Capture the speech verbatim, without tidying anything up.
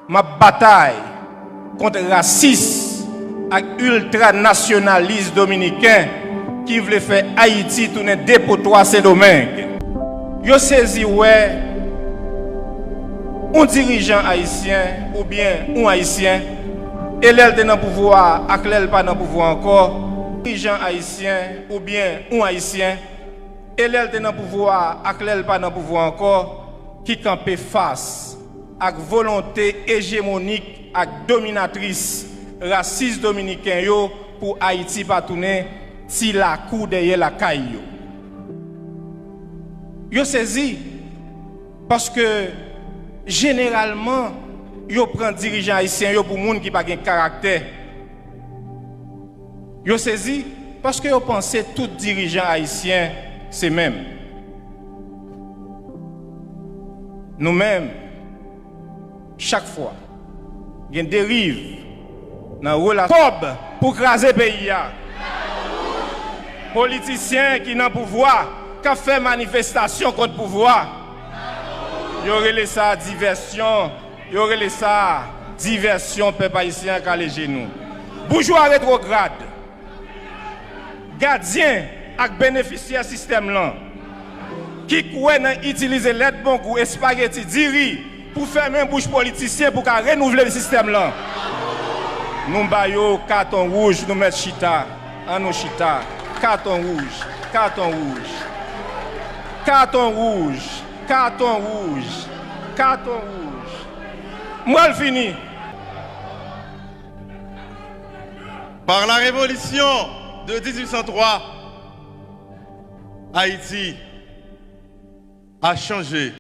M ap batay kont rasis ak iltranasyonalis dominiken ki vle fè Ayiti tounen depotwa Sendomeng. Yo sezi wè yon dirijan ayisyen oubyen yon ayisyen, e lè l te nan pouvwa a ak lè l pa nan pouvwa ankò, dirijan ayisyen oubyen yon ayisyen, e lè l te nan pouvwa a ak lè l pa nan pouvwa ankò, ki kanpe fas ak volonte ejemonik ak dominatris rasis dominiken yo pou Ayiti pa tounen ti lakou dèyè lakay yo. Yo sezi paske jeneralman yo pran dirijan ayisyen yo pou moun ki pa gen karaktè. Yo sezi paske yo panse tout dirijan ayisyen se menm. Nou menm, chak fwa gen deriv nan relasyon kòb pou kraze peyi a. Politisyen ki nan pouvwa k ap fè manifestasyon kont pouvwa, yo rele sa divèsyon, yo rele sa divèsyon pèp ayisyen an kale je nou. Boujwa retwograd, gadyen ak benefisyè sistèm lan, ki kwè nan itilize lèt bongou, espageti, diri pou fèmen bouch politisyen pou ka renouvle sistèm lan. Nou ba yo katon wouj, nou mèt chita. An nou chita. Katon wouj, katon wouj, katon wouj, katon wouj, katon wouj. M pral fini. Par la révolution de dix-huit cent trois, Haïti a changé.